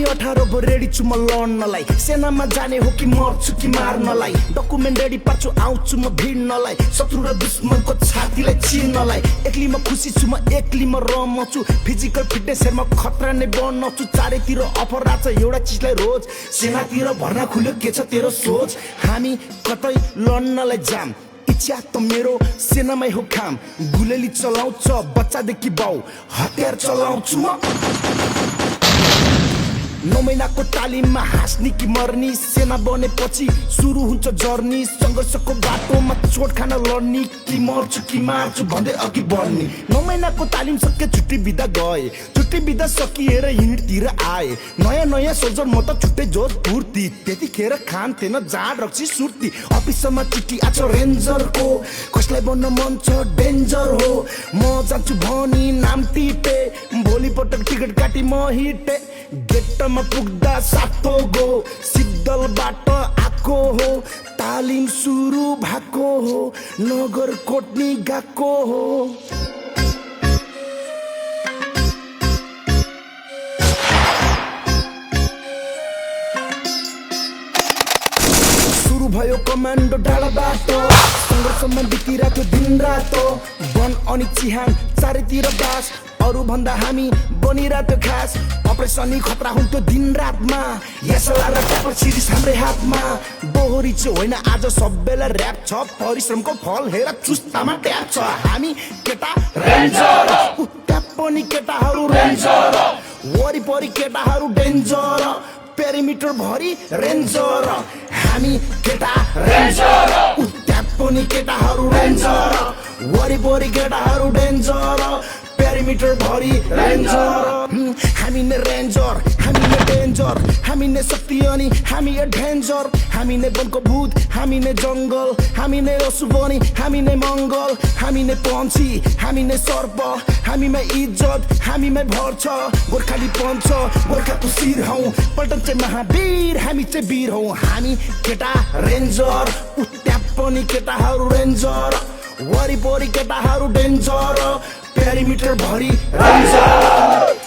18 भो रेडी छु म लड्नलाई सेनामा जाने हो कि मर्छु कि मार्नलाई डकुमेन्ट रेडी पार्छु आउँछु म भिड्नलाई शत्रु र दुश्मनको छातीलाई चिर्नलाई एक्ली म खुसी छु म एक्ली म रमछु फिजिकल फिटनेस हेरमा खतरा नै बन्नछु चारैतिर अफर राछ एउटा चिजलाई रोज सेनातिर भर्ना खुल्यो के छ तेरो सोच हामी कतै लड्नलाई जाम इच्छा त मेरो सेनामै हो काम गुलेली चलाउँछ बच्चादेखि बाउ हतियार चलाउँछु म 9 महिनाको तालिममा हाँस्ने कि मर्नी सेना बनेपछि सुरु हुन्छ जर्नी संघर्षको बाटोमा चोट खान लड्ने कि मर्छु कि मार्छु भन्दै अघि बढ्ने 9 महिनाको तालिम सके छुट्टी बिदा गए छुट्टी बिदा सकिएर युनिटतिर आए नयाँ नयाँ सोल्जर म त छुट्टै जोस फुर्ती त्यतिखेर खान थिएन जाँड रक्सी सुर्ती अफिसमा चिठी आछ रेन्जरको कसलाई बन्न मन छ डेन्जर हो म जान्छु भनी नाम टिपे भोलिपटक टिकट काटी म हिटे गेटमा पुग्दा सातो गो सिद्धलबाट आको हो तालिम सुरु भएको हो नगर कोट्नी गएको हो सुरु भयो कमान्डो डाँडाबाट सङ्घर्षमा बितिरहेको दिन रातो वन अनि चिहान चारैतिर बास अरु भन्दा हामी बनिरहेको खास अपरेसनी खतरा हुन्थ्यो दिन रातमा यसला र ट्यापर सिरिज हाम्रै हातमा दोहोरी चाहिँ होइन आज सबैलाई ऱ्याप छ परिश्रमको फल हेर चुस्तामा ट्याप छ हामी केटा रेन्जर ट्याप पनि केटाहरू रेन्जर वरिपरि केटाहरू डेन्जर पेरिमिटर भरि रेन्जर हामी केटा रेन्जर ट्याप पनि केटाहरू रेन्जर वरिपरि केटाहरू डेन्जर पेरिमिटर भरि रेन्जर हामी नै रेन्जर हामी नै डेन्जर हामी नै शक्ति अनि हामी डेन्जर हामी नै वनको भूत हामी नै जङ्गल हामी नै असुबनी हामी नै मङ्गल हामी नै पन्छी हामी नै सर्प हामीमा इज्जत हामीमै भर छ गोर्खाली पञ्च गोर्खाको शिर हौ पल्टन चाहिँ महावीर हामी चाहिँ वीर हौ हामी केटा रेन्जर ट्याप पनि केटाहरू रेन्जर वरिपरि केटाहरू डेन्जर पेरिमिटर भरि रेन्जर